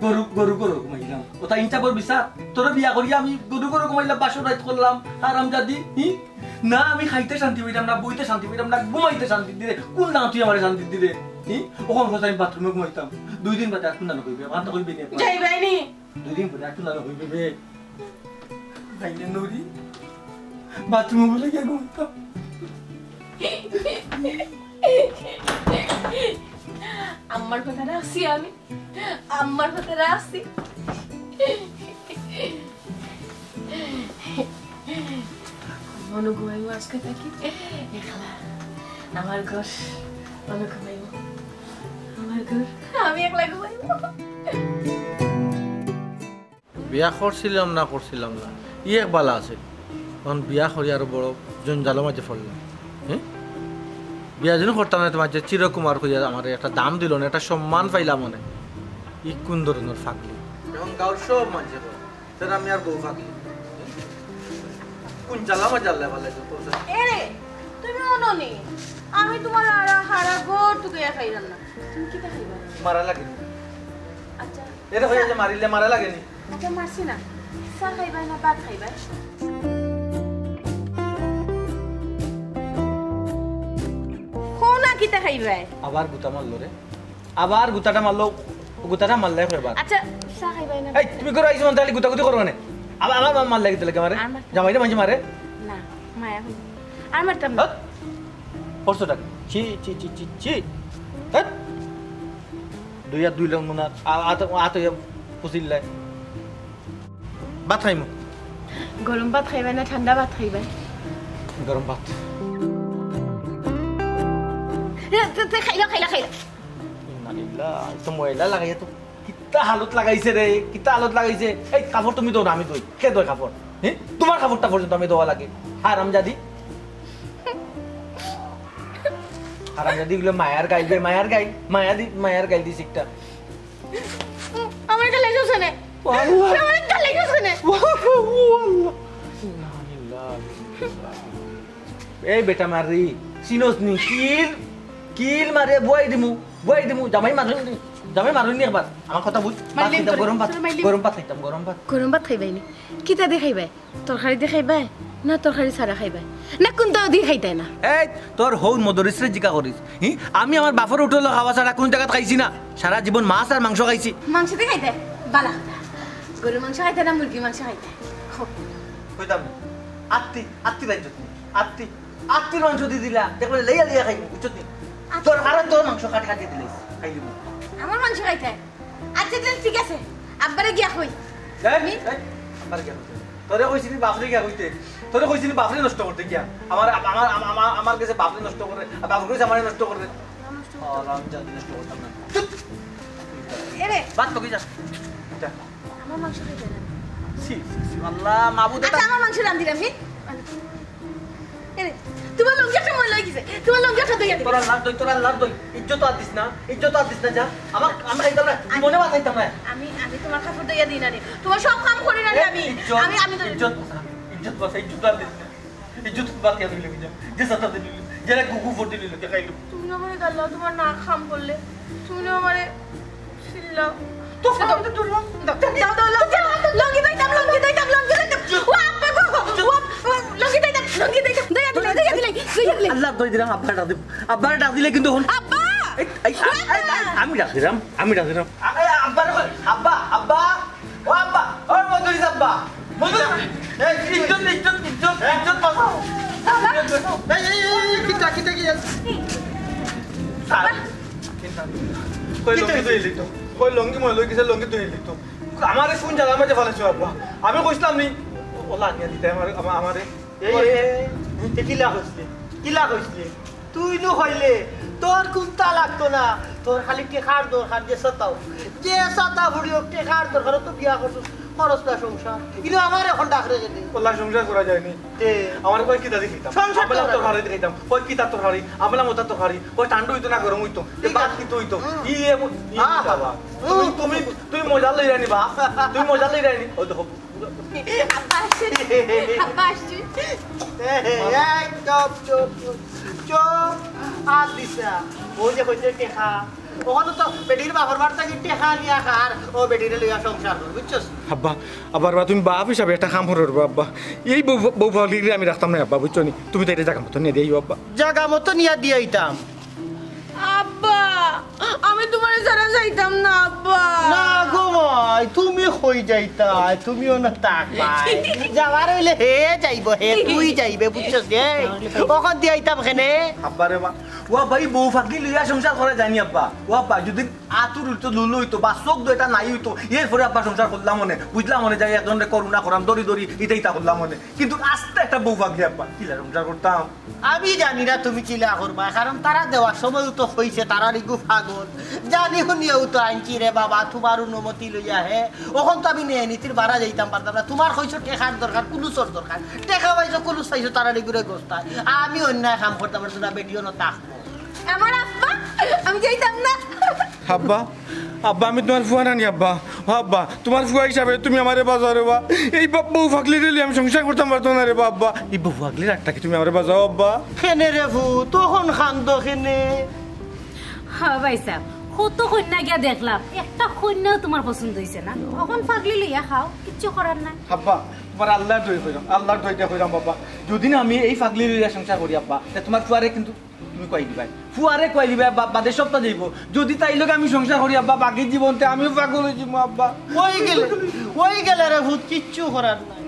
গরু, গরু, গরু ঘুমাইলাম। ওটা ইনসাফর বিচার। তোরে বিয়া করিয়া আমি গরু, গরু ঘুমাইলাম, বাসর রাইত করলাম। হারামজাদি, হি? না, আমি খাইতে শান্তি পাইতাম না, বইতে শান্তি পাইতাম না, ঘুমাইতে শান্তি দিরে। কোন দাম তুই আমারে শান্তি দিরে? হি? ওখান কথা আমি বাথরুমে ঘুমাইতাম। দুই দিন বাদে আর কোন দাম কইবে? আমার তো কইবে নি। যাইবায় নি? দুই দিন বাদে আর কোন দাম কইবে বে? যাইলে নরি। বাথরুমে বলে গিয়া ঘুমাইতাম। আমার কথা রাখছি আমি। আমার কথা রাখছি। মনো ঘুমাইমু আজকে থাকি একলা। আমার ঘর, মনো ঘুমাইমু। আমার ঘর, আমি একলা ঘুমাইমু। বিয়া করছিলাম না, করছিলাম না, ই এক বালা আছে। এখন বিয়া করি আরো বড় জঞ্জালর মাঝে পড়লাম। হ্যাঁ, বিয়া যেন করতাম না, তোমার যে চিরকুমার কইয়া আমার একটা দাম দিল না, একটা সম্মান পাইলাম মানে। ই কোন ধরনের ফাগলি? এখন গাঁওর সব মাঝে বলে, "স্যার, আমি আর বউ ফাগলি।" কোন জ্বালা আমার জ্বালা ভালো লাগছে তোর সাথে? এরে, তুমি অননি, আমি তোমার আরা হারা ঘর তুকে খাইলাম না। তুমি কিতা খাইবা? মারা লাগে। আচ্ছা। এরে হয়ে যে মারিলে মারা লাগে নি? আচ্ছা, মারছি না। চা খাইবায় না ভাত খাইবায়? কও না কিতা খাইবায়? আবার গুতা মারলো রে। আবার গুতাটা মারলো, গুতাটা মারলে কয়বার? আচ্ছা, চা খাইবায় না? এই, তুমি করে আইছো মানে তাহলে গুতাগুতি করো মানে। আবার, আবার মারলে কিতা লাগে আমারে? আর মারতাম না। জামাইরে মাঝে মারে? না, মায়া হইল। আর মারতাম না। হ্যাঁ? করছো টাকা? ছি, ছি, ছি, ছি, ছি। হ্যাঁ? দুই আর দুই লং মনে হয়। আ-, আত, আত হইয়া পুষিল্লায়। ভাত খাইমু। গরম ভাত খাইবায় না ঠান্ডা ভাত খাইবায়? গরম ভাত। এ, তে, তে, খাইলো, খাইলো, খাইলো। ইন্না লিল্লাহ, ই তো ময়লা লাগাইয়া তো কিতা হালত লাগাইছে রে, কিতা হালত লাগাইছে। এই কাপড় তুমি ধও না, আমি ধই। কে ধয় কাপড়? হ্যাঁ? তোমার কাপড়টা পর্যন্ত আমি ধোয়া লাগে। হারামজাদি। হারামজাদি এগুলো মায়ার গাইল বে, মায়ার গাইল। মায়া দি-, মায়ার গাইল দিছে একটা। আমার গালে জোসে নে। ও আল্লাহ। আমার গালে জোসে নে। ও আল্লাহ। এই বেটা মারি, চিনোস নি? কিল, কিল মারে বুয়াই দিমু, বুয়াই দিমু। জামাই মারুন নি, জামাই মারুন নি একবার। আমার কথা বুঝ। ভাত মারলিম খাইতাম, তোরে, গরম ভাত, তোরে মারলিম। গরম ভাত খাইতাম, গরম ভাত। গরম ভাত খাইবায় নি? কিতা দি খাইবায়? তরকারি দি খাইবায়? না তরকারি ছাড়া খাইবায়? না কোনটাও দি খাইতায় না? এই, তোর হউর মদরিসরে জিকা করিস। হি? আমি আমার বাপর হোটেলো খাওয়া ছাড়া কোন জাগাত খাইছি না। সারা জীবন মাছ আর মাংস খাইছি। মাংস দি খাইতায়? বালা কথা। গরুর মাংস খাইতায় না মুরগির মাংস খাইতায়? কইতাম না। আত্তি, আত্তি বাইর যত্ন। আত্তি, আত্তির মাংস দি দিলা। দেখবে লইয়া লইয়া খাইবো, বুঝছত নি? আত্তি। তোর আর তোর মাংস কাট কাটি দিলে খাইলিবো। আমার মাংস খাইতায়? আচ্ছা, আচ্ছা, ঠিক আছে। আব্বারে গিয়া কই। এই, আমি এই, আব্বারে গিয়া কইতে। তোরে কইছিনি বাপরে গিয়া কইতে। তোরে কইছিনি বাপরে নষ্ট করতে গিয়া। আমার, আমার, আমার, আমার, আমার গেছে বাপরে নষ্ট করে, আর বাপর গেছে আমারে নষ্ট করে। না, নষ্ট করতে ও, আমি জানি নষ্ট করতাম না। চুপ। এরে। বাদ তো কি যা। যা। আমার মাংস খাইতে না। ছি, ছি, ছি, আল্লাহ, মাবুদ, আচ্ছা, এটা আমার মাংস রান্ধিলাম, হে? এরে, তোমার লুঙ্গি একটা ময়লা হয়ে গেছে। তোমার লুঙ্গি একটা ধুইয়া দিবে। তোর আল্লাহর দই, তোর আল্লাহর দই। ইজ্জত আর দিস না, ইজ্জত আর দিস না, যা। আমার, আমি খাইতাম না, জীবনে ভাত খাইতাম না। আমি, আমি তোমার কাপড় ধুইয়া দিই না রে। তোমার সব কাম করি না রে আমি। ইজ্জত, আমি, আমি তো ইজ্জত বাঁচা, ইজ্জত বাঁচা, ইজ্জত আর দিস না। ইজ্জত বাঁচিয়া দিলে যা। যে সাথে দিলে, যারা গুগু ভোট দিলে, দেখাইলো। তুমি আমারে গাল্লাও, তোমার না কাম করলে। তুমি আমারে চিল্লাও। তো ফোন তো তুললাম। দাও, দাও, দাও, লুঙ্গি, লুঙ্গি দিতাম, লুঙ্গি দিতাম, লুঙ্গি দিতাম। ও আব্বা গো, ও আব্বা, লুঙ্গি দিতাম, লুঙ্গি দিতাম। দয়া দিলে, দয়া দিলে, দয়া দিলে। আল্লাহ দই দিলাম, আব্বা ডাক দিলাম। আব্বা ডাক দিলে কিন্তু হন। আব্বা! এই, এই, ও আব্বা! এই, এই, আমি ডাক দিলাম, আমি ডাক দিলাম। আ-, এই, আব্বা, আব্বা, আব্বা। ও আব্বা, ও মধুরি আব্বা। মধুরি, এই, ইজ্জত, ইজ্জত, ইজ্জত, ইজ্জত বাঁচাও। আব্বা! ইজ্জত বাঁচাও। এই, এই, এই, এই, কিতা, কিতা, কিতা? স্যার, কিতা? কই লুঙ্গি ধুইলি তো? কই লুঙ্গি মই লই গেছে, লুঙ্গি ধুইলি তো? আমারে কোন জায়গার মাঝে ফালাইছো আব্বা? আমি কইছিলাম নি? ওলা আনিয়া দিতে আমার, আমা-, আমারে। এই, ওরে। এই, এই, তুই কিলা কইছিলি? কিলা কইছিলি? তুই নু কইলে, তোর কুন্তা লাগতো না, তোর খালি টেকার দরকার, যে সতাও, যে সতা ফুড়ি হোক, টেকার দরকার, তো বিয়া করছস, খরচ না সংসার। ইনো আমার এখন ডাক রেখে দে। ওলা সংসার করা যায়নি। দে। আমার কয় কিতা দেখিতাম? সংসার আমরা করা তো যায়। খারি দেখিতাম। কয় কিতা তো খারি, আমরা মতা তো খারি। কয় ঠান্ডা হইতো না গরম হইতো। এ ঠিক বাদ আছে। কিতা হইতো? হুম। ই এমন, ই আহ। বাবা। তুমি, হুম। তুমি, তুমি মজা লই রানি বা? তুমি মজা লই রানি? ওই দেখো। আব্বা আসছে। আব্বা আসছে। এই, এই, এই, চুপ, চুপ, চুপ, চুপ। আর দিস না। ওই যে কইছে টেকা, অখন তো বেটির বাপর বাড়ি থাকি টেকা নিয়া খার, ও বেটিরে লইয়া সংসার কর, বুঝছস? আব্বা, আব্বা, আব্বা, তুমি বাপ হিসাবে একটা কাম করো রে আব্বা। এই বউ, বউ ফাগলিরে আমি রাখতাম না আব্বা, বুঝছো নি? তুমি তাইরে জাগা মতো নিয়া দিও আব্বা। জাগা মতো নিয়া দিয়াইতাম। আব্বা, আমি তুমারে ছাড়া যাইতাম না আব্বা। না গো মাই, তুমি কই যাইতায়? তুমিও না থাকবায়। যাওয়ার অইলে হে যাইবো, হে তুই যাইবে, বুঝছস নি? অখন দিয়াইতাম কেনে? আব্বা রে বা, ও আব্বা, ই বউ ফাগলি লইয়া সংসার করা যায়নি আব্বা। ও আব্বা, যদি আতুর অইতো, লুলো অইতো, বা চোখ দুইটা নাই অইতো, এরপরে আব্বা সংসার করলাম অনে, বুঝলাম অনে, যাই একজনরে করুণা করাম, দরি দরি, ইটা ইটা করলাম অনে। কিন্তু আস্তা একটা বউ ফাগলি আব্বা, কিলা সংসার করতাম? আমি জানি না তুমি কিলা করবায়, কারণ তারা দেওয়ার সময়ও তো কইছে তারার ইগু ফাগল। জানি হুনিয়াউ তো আনছি রে বাবা, তুমার অনুমতি লইয়া হে। অখন তো আমি ন্যায় নীতির বারা যাইতাম পারতাম না। তুমার কইছো টেকার দরকার, কুলুসর দরকার। টেকা পাইছো, কুলুস পাইছো, তারার ইগুরে গস্তায়। আমি অন্যায় কাম করতাম পারতাম না, বেটিও না থাকবো। আমার আব্বা, আমি যাইতাম না। আব্বা, আব্বা, আমি তুমার ফুয়া নানি আব্বা। ও আব্বা, তুমার ফুয়া হিসাবে তুমি আমারে বাঁচাও রে বা। এই বা-, বউ ফাগলিরে লইয়া আমি সংসার করতাম পারতাম না রে বা আব্বা। এই বউ ফাগলির আগ থাকি তুমি আমারে বাঁচাও আব্বা। কেনে রে ফুত, অখন কান্দো কেনে? হ্যাঁ ভাইসাব, কত কইন্যা গিয়া দেখলাম, একটা কইন্যাও তুমার পছন্দ অইছে না। অখন ফাগলি লইয়া খাও, কিচ্ছু করার নাই। আব্বা, তুমার আল্লার দোয়াই কইরাম, আল্লার দোয়াই দিয়া কইরাম আব্বা, যদি না আমি এই ফাগলি লইয়া সংসার করি আব্বা, তে তুমার ফুয়ারে কিন্তু তুমি কই দিবায়, ফুয়ারে কই দিবায়, বা-, বাদে সপ্তাহ যাইবো। যদি তাইর লগে আমি সংসার করি আব্বা, বাকি জীবনতে আমিও ফাগল অই যিমু আব্বা। অই গেলে, অই গেলে রে ফুত, কিচ্ছু করার নাই।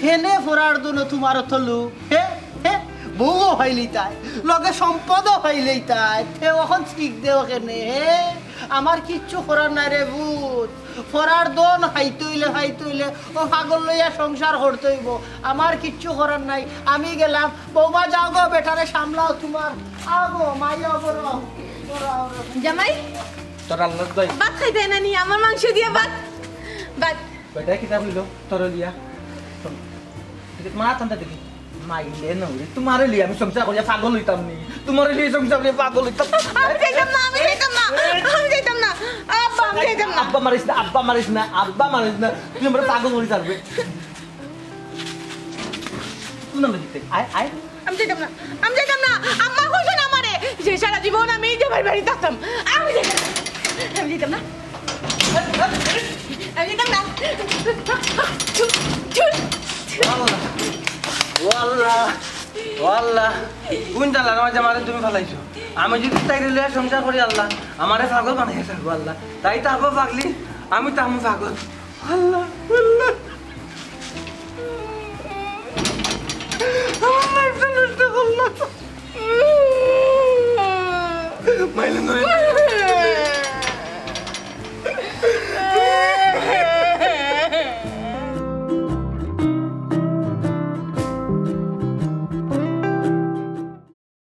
কেনে ফরার দোনো তুমার অত লোভ, হে? হে? বউও পাইলিতায়, লগে সম্পদও পাইলিতায়, তে অখন ঠিক দেও কেনে, হে? আমার কিচ্ছু করার নাই রে ফুত। ফরার দোন খাইতে অইলে, খাইতে অইলে, ও ফাগল লইয়া সংসার করতে অইবো। আমার কিচ্ছু করার নাই, আমি গেলাম। বৌমা, যাও গো, বেটারে সামলাও তুমার। আও গো, মাই, আও গো, রও। জামাই, তোর আল্লার দোয়াই। ভাত খাইতায় না নি? আমার মাংস দিয়া ভাত। ভাত। বেটা কিতা কইলো তোর লিয়া? শোন, তুই মারা তান্তা দেখি। মাইলে নরে, তুমারে লিয়া আমি সংসার করিয়া ফাগল অইতাম নি? তুমারে লিয়া সংসার করিয়া ফাগল অইতাম? আমি যাইতাম না, আমি যাইতাম না, আমি যাইতাম না। আব্বা, আমি যাইতাম না। আব্বা মারিস না, আব্বা মারিস না, আব্বা মারিস না। তুই আমারে ফাগল করি ছাড়বে। তুই না দিতে। আয়, আয়। আমি যাইতাম না, আমি যাইতাম না। আম্মা কইছইন আমারে যে সারা জীবন আমি জামাইর বাড়ি থাকতাম। আমি যাইতাম না, আমি যাইতাম না। আমি যাইতাম না। ও আল্লাহ, ও আল্লাহ, ও আল্লাহ, কুন জ্বালার মাঝে আমারে তুমি ফালাইছো? আমি যদি তাইরে লইয়া সংসার করি আল্লাহ, আমারে ফাগল বানাইয়া ছাড়বো আল্লাহ। তাই তো আব্বা ফাগলি, আমি তো আমি ফাগল। আল্লাহ, আল্লাহ। আমার লাইফটা নষ্ট করলা। মাইলে ধরে